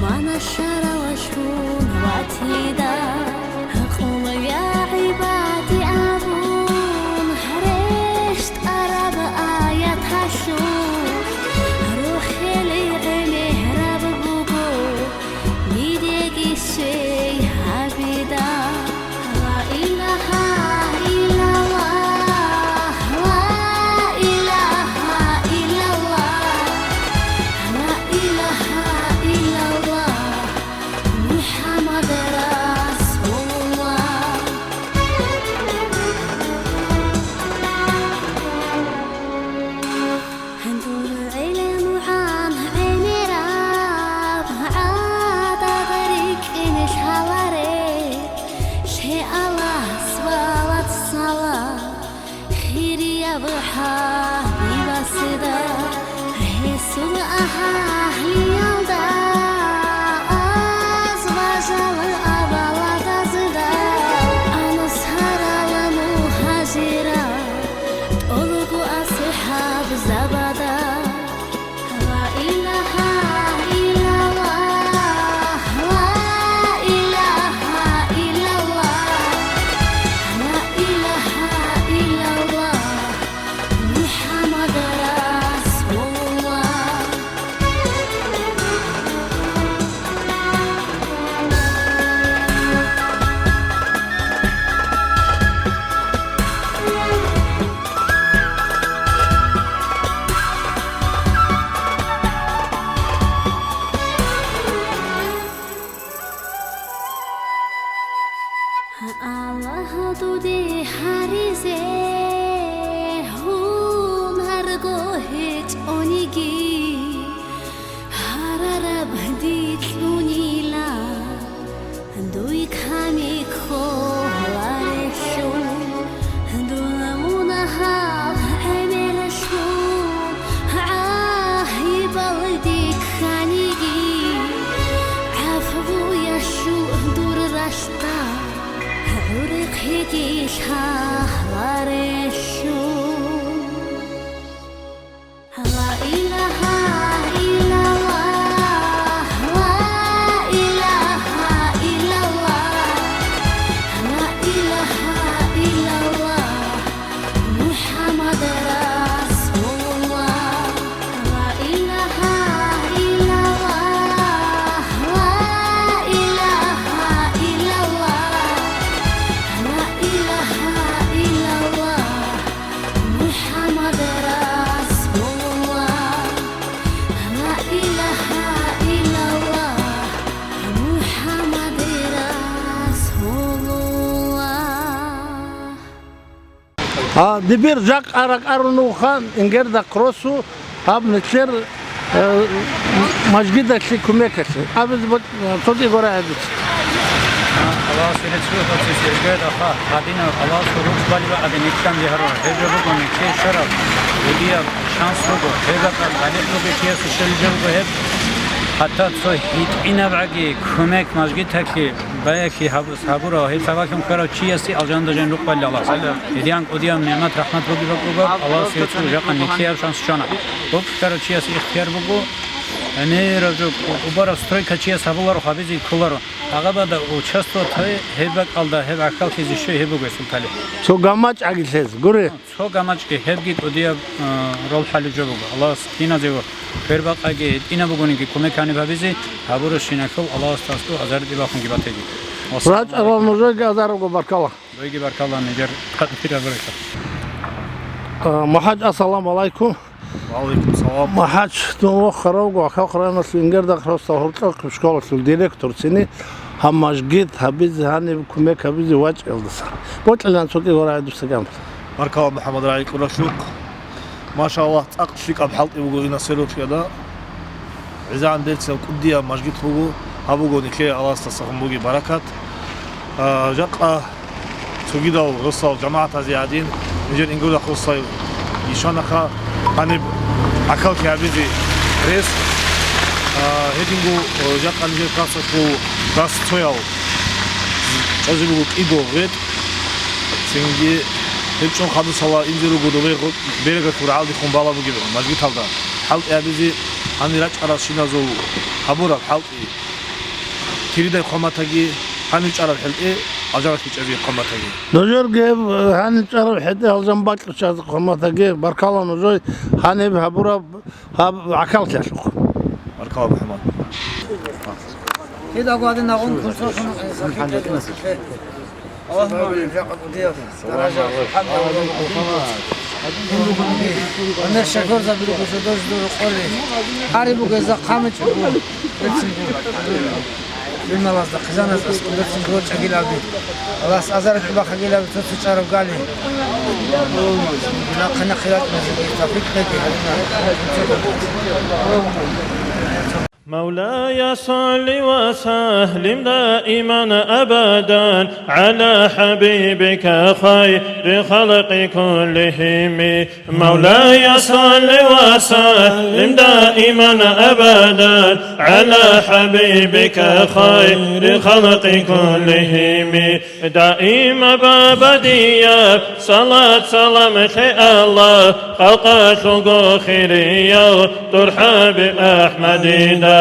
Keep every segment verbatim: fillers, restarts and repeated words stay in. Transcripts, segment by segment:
Вана шаравалъун ватида, гьакъула я гӀибади абун, рещтӀараб аяталъул, рухӀел гӀемераб буго, дидеги свей гьабида. Ла илагьа иллаллагь, ла илагьа иллаллагь, ла илагьа иллаллагь, МухӀаммад расулуллагь. Дур гӀелмугӀан гӀемераб гӀадада рикӀкӀине лъаларе, лъе Аллагьас валат салам, хирияб хӀабибасда, гьесул агьлиялда, аз бажал аваладазда, ансарал мугьажирал, тӀолго асхӀабзабада. Ла илагьа иллаллагь, ла илагьа иллаллагь, ла илагьа иллаллагь, МухӀаммад расулуллагь. Аллагь, дуде гьаризе гьунарго гьечӀониги, гьарараб дикьунила дуй камик холарелъул, дун мунагьал гӀемерлъун гӀагьибал дихьаниги, гӀафуялъул дур ралъ ГӀурхъиги лъагьварелъул. Ла илагьа иллаллагь, ла илагьа иллаллагь, ла илагьа иллаллагь, МухӀаммад расулуллагь. Ла илагьа иллаллагь, ла илагьа иллаллагь, ла илагьа иллаллагь, МухӀаммад расулуллагь. Ла илагьа иллаллагь, МухӀаммад расулуллагь. А, дибир жакъа ракӀарун вуха ингерда хъросу гьаб нилъер, э, мажгидалъе кумекалъе. Абиз бо-, цоги гора гьабиз. Аллагьас рецу гьабцис иргайда ха, гьадинав Аллагьас ручӀ балиба гьадин икканги гьарун. Гьеб жо буго нилъее щвараб, гьедияб шанс буго, гьеб бакӀал гьалихъ бугев чиясе щвелизе буго гьеб. ХӀатта цо гьитӀинабгӀаги кумек мажгиталъе баялъи гьаб-, гьабурав, гьеб сабаблъун ккарав чиясе алжанда жанир рукъ балила Аллагьас. Гьедин кӀудияб нигӀмат-рахӀмат бугеб бакӀ буго, Аллагьас гьесул жакъа нилъеяб шанс щвана. Рукъ ккарав чиясе ихтияр буго, гӀемераб жо, убараб стройка чияс гьабуларо, гьабизе кколаро. Агъабада участвовать гьабе, гьеб бакӀалда гьеб гӀахьаллъизе щвей гьеб буго гьесул талихӀ. Цо гамачӀ гьагилъез, гури. Цо гамачӀги гьебги кӀудияб, а, роль хӀалеб жо буго. Аллагьас киназего квербакъаги гьитӀинаб бугониги кумек гьаниб гьабизе, гьабурабщинахъул Аллагьасда аскӀов азарги бахунги батеги. РачӀарал нужееги азарго баркала. Дойги баркала, нижер къадир гьабураб. А, МухӀаж, ассаламу гӀалайкум. Ва гӀалайкум салам. МухӀаж, дун вохарав вуго Ахалхъ районалъул Ингердахъ росдал гьоркьохъеб школалъул директор, цини гьаб мажгит гьабизе гьаниб кумек гьабизе вачӀиялдаса. Бокьилан цо кӀигӀо рагӀи дуца гьаб. Баркала, МухӀаммад, рагӀи кьуралъухъ. Машаллагь, цӀакъ лъикӀаб хӀалтӀи буго ина Сервокида. ГӀезегӀан берцинаб кӀудияб мажгит буго. Гьаб буго нилъее Аллагьасдасаго бугеб баракат. А, жакъа цогидал росдал жамагӀатазе гӀадин, нижер Ингердахъ росдал ишанаха гьаниб гӀахьаллъи гьабизе рес. А, гьединго, о, жакъа нижер классалъул дас цоял чӀвазе буго кӀиго гъветӀ. Цинги гьеб чӀун хадусала инзе руго доле гъо-, берегалъул рагӀалдехун бала бугеб мажгиталда хӀалтӀи гьабизе, гьанир рачӀаралщиназул гьабураб хӀалтӀи. Киридай хъваматаги, гьанив чӀараб хӀетӀе алжан бакьичӀаби хъваматаги. Нужерги гьеб гьанив чӀараб хӀетӀе алжан бакьичӀаби хъваматаги, баркала нужее гьаниб гьабураб гьаб гӀахьаллъиялъухъ. Баркала, МухӀаммад. Кидаго гьадинаб гъун кунцохун. Аллагьумма амин. Даража, хӀамд, Аллагь. Гьанир шофёрзаби руго жо дож дур къоли. Гьари бугезда хъамичӀого. Берцинго. Лималазда хъизаназ аскӀоб берцинго чӀагилаби. Аллагьас азарги бахагилаби цо-цо чӀараб гали. Нахъа-нахъе ратӀуназеги тавфикъ кьеги гьадина. مولاي صل وسلم دائما أبدا على حبيبك خير خلق كلهم. مولاي صل وسلم دائما أبدا على حبيبك خير خلق كلهم. Даим абадияб салат-салам лъе Аллагь, халкъалъулго хирияв ТӀурхӀаби АхӀмадида.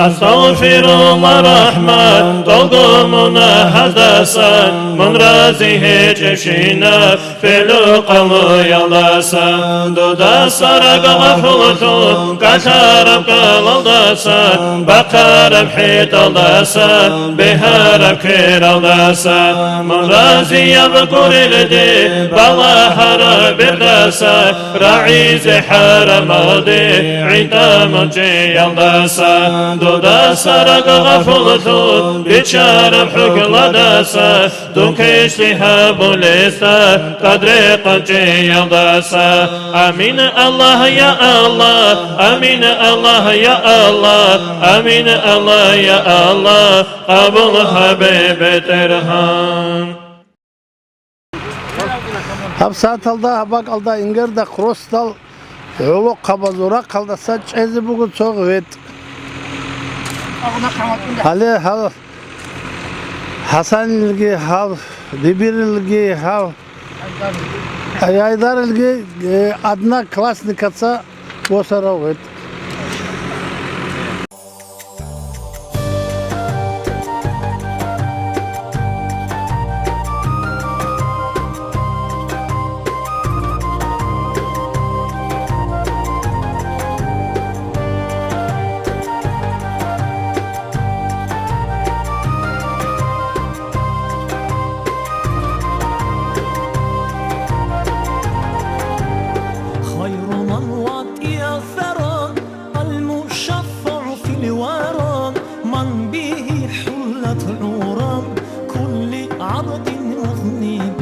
Астагъфируллагь, рахӀмат долго мунагьаздасан, мун рази гьечӀебщинаб фигӀлу-къавлуялдасан, дудаса рагъ гъафуллъун кӀалъараб кӀалалдасан, бахъараб хӀетӀалдасан, бегьараб квералдасан, мун разияб гурелде балагьараб бердаса, рагӀизе хӀарамалде гӀинтӀа мунчӀиялдаса, дудаса рагъ гъафуллъун биччараб хӀукмуялдаса, дун квешлъи гьабулесда къад-рекъон чӀеялдаса. Амин, Аллагь, я Аллагь, амин, Аллагь, я Аллагь, амин, Аллагь, я Аллагь, къабул гьабе, БетӀергьан. Гьаб сагӀаталда гьаб бакӀалда ингардахъ росдал гӀолохъабазул рахъалдаса чӀезе буго цо гъветӀ. Гьале гьал ХӀасанилги гьав, Дибирилги гьав, Гьайдарилги, э, одноклассникаца босарав гъветӀ. خير من وطئ الثرى المشفع في الورى، من به حلت عرى كل عبد مذنب،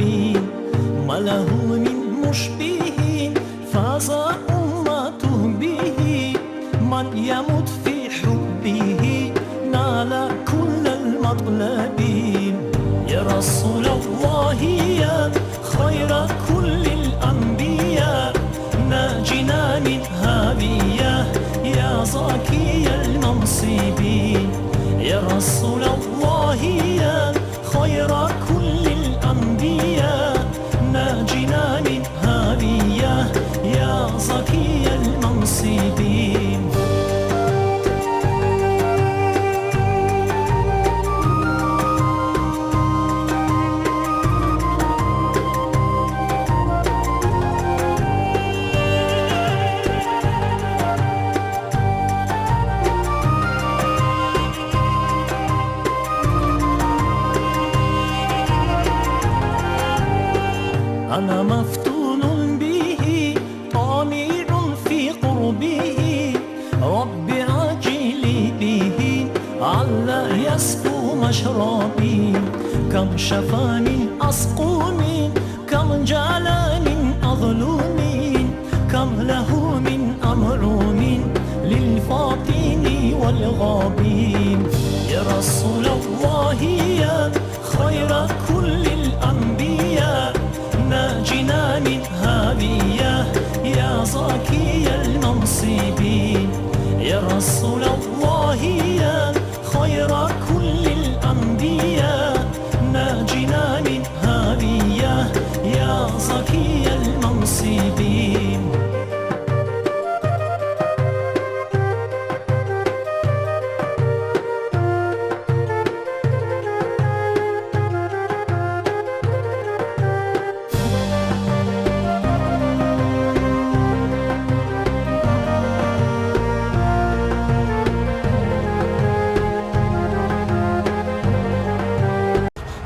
ما له من مشبه، فاز أمته به، من يمت في حبه نال كل المطلب. يا رسول الله، يا خير كل الأنبياء، ناجنا من هاوية، يا زكي المنصب. يا رسول الله، يا خير كل الأنبياء، ناجنا من هاوية، يا زكي المنصب. أنا مفتون به، طامع في قربه، رب عاجل به، عل يسقو مشربي. كم شفى من أسقم، كم جلا من أظلم، كم له من أمعم للفاطن والغابين. يا رسول الله، يا خير كل الأنبياء، ناجنا من هاوية، يا زكي المنصب. يا رسول الله، يا خير كل الأنبياء، ناجنا من هاوية، يا زكي المنصب.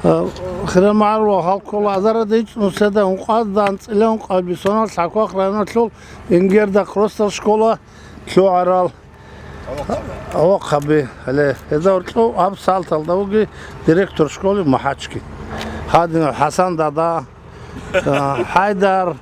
Хирамагьарулал халкъалда азарада гьечӀо нусида ункъазда анцӀила ункъабилеб соналъ ХӀакъвах районалъул Ингерда Кростал школа лъугӀарал гӀолохъаби. Гьале, гьезда гьоркьоб гьаб салталда вугев директор школы МухӀачкин. Гьадинав ХӀасан дада, а, ХӀайдар,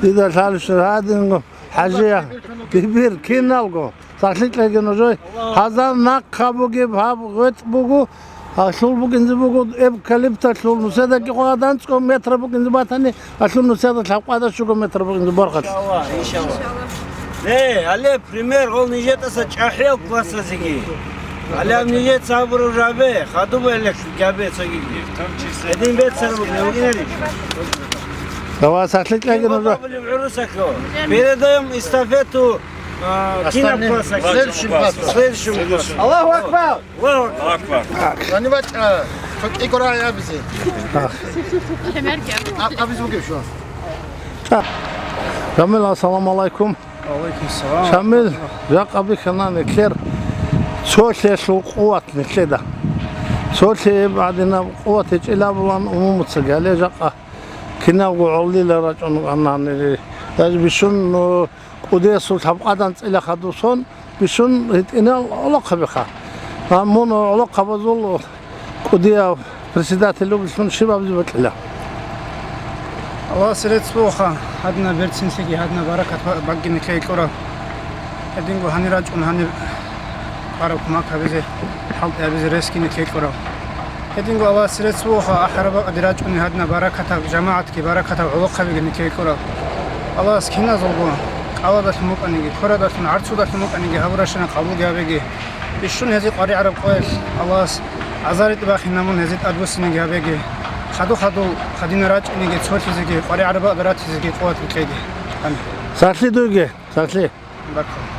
дида лъалищ гьадинго, ХӀажия, Бибир, киналго. Сахлъи кьеги нужее. Гьазда нахъа бугеб гьаб гъветӀ буго, гьалъул букӀинзе буго эвкалипталъул, нусида кӀикъоялда анцӀго метр букӀинзе батани, гьалъул нусида лъабкъоялда щуго метр букӀинзе борхалъ. Иншалла, иншалла. Э, гьале, пример, гъол нижетӀаса чӀахӀиял классазеги. Гьале, гьаб нижеца гьабураб жабе, хадуб гьеле гьабе цогиги. Гьедин бецараб буго, гьугинарищ? Давай, сахлъи кьеги нужее. Передаем эстафету А, кинаб класс? Следующим классом. Следующим классом. Аллаху акбар! Аллаху акбар! Аллаху акбар! Гьаниб бачӀа, цо кӀикъоялда абизе. А, абизе бугеб що? Шамил, ассаламу алайкум. Ва алайкум салам. Шамил, жакъа бихьана нилъер цолъиялъул къуват нилъеда. Цолъи гьеб гьадинаб къуват гьечӀилан абулаан умумуцаги, гьале жакъа киналго гӀоллила рачӀун ванани. Даже бищун, ну, кӀудиясул лъабкъоялда анцӀила хадув сон бищун гьитӀинал гӀолохъабиха. Гьаниб мун гӀолохъабазул кӀудияв председатель вугелъул щиб абизе бокьила? Аллагьасе рецц бугоха, гьадинаб берцинлъиги, гьадинаб баракат ба-, багги нилъее кьураб. Гьединго гьанир рачӀун, гьанир бараб кумак гьабизе, хӀалтӀи гьабизе ресги нилъее кьураб. Гьединго Аллагьасе рецц бугоха, ахӀараб бакӀалде рачӀунел гьадинаб баракатаб жамагӀатги баракатаб гӀолохъабиги нилъее кьураб. Аллагьас киназулго, кӀаладалъун букӀаниги, кверадалъун, гӀарцудалъун букӀаниги гьабурабщинаб къабулги гьабеги. Бищун гьезие къваригӀараб къоялъ Аллагьас азаритӀи бахинабун гьезие тӀадбуссиниги гьабеги. Хадур-хадур гьадинал рачӀинеги, цолъизеги, къваригӀараб бакӀалде ратизеги къуват кьеги. Амин. Сахлъи дуйги, сахлъи. Баркалла.